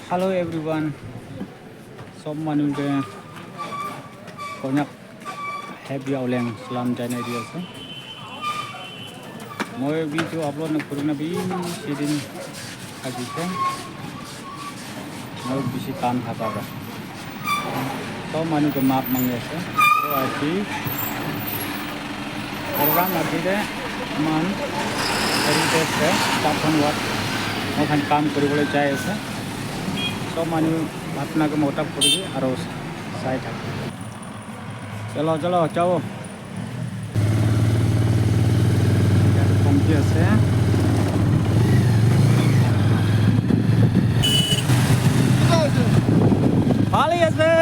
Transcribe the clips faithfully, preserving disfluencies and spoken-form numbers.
Hello everyone, sob manu ke konyak happy Auleng salam janai di ase. Moi video upload na kurina bishi din thakise. Moi bishi kam thaka para. Sob manu ke maaf mangi ase. To aji program aji de aman heritage de Chaphan Ward moi khan kam kuribole jai ase. Sob manu apna ke mota puribi aro sai thak. Chalo, chalo, jao. Kompi ase. Bhal ase.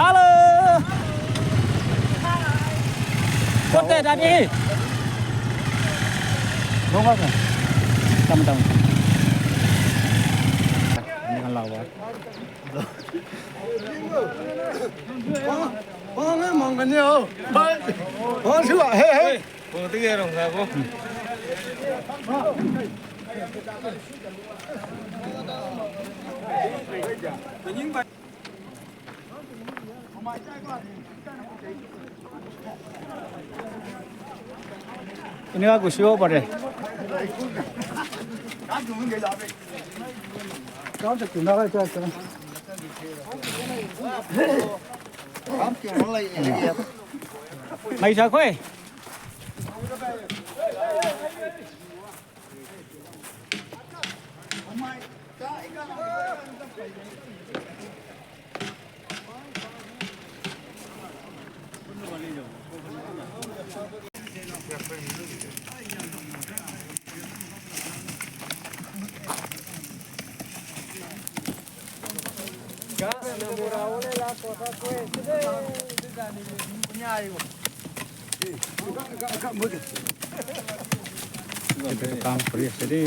Hello. Kote dadi? Tama, tama. Ini kan lawa. Eneka gusibo pare. Maisa koi. Kam kuri ase de.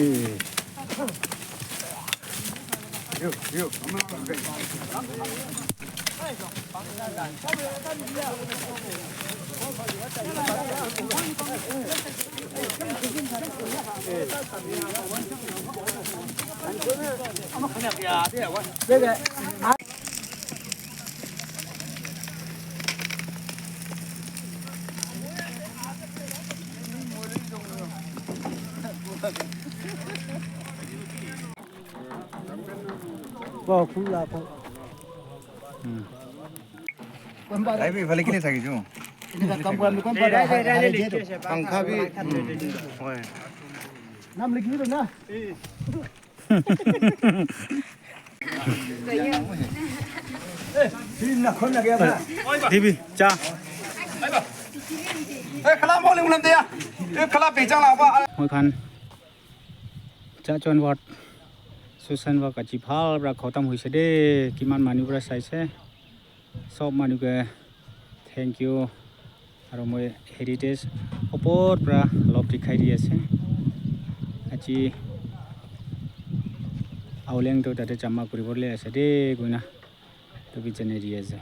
Taibi ifale kile thakise? Pangkha bi, hmm. Hoi. Dibi, cha. Moi khan Chachon Ward, Susan Ward aji bhal para khotom hoise de, kiman manu para saise. Sob manu ke thank you. Aro moi heritage opor para olop dikhai di ase. Aji Auleng to tate jama kuribole ase de, koina to bi janai di ase.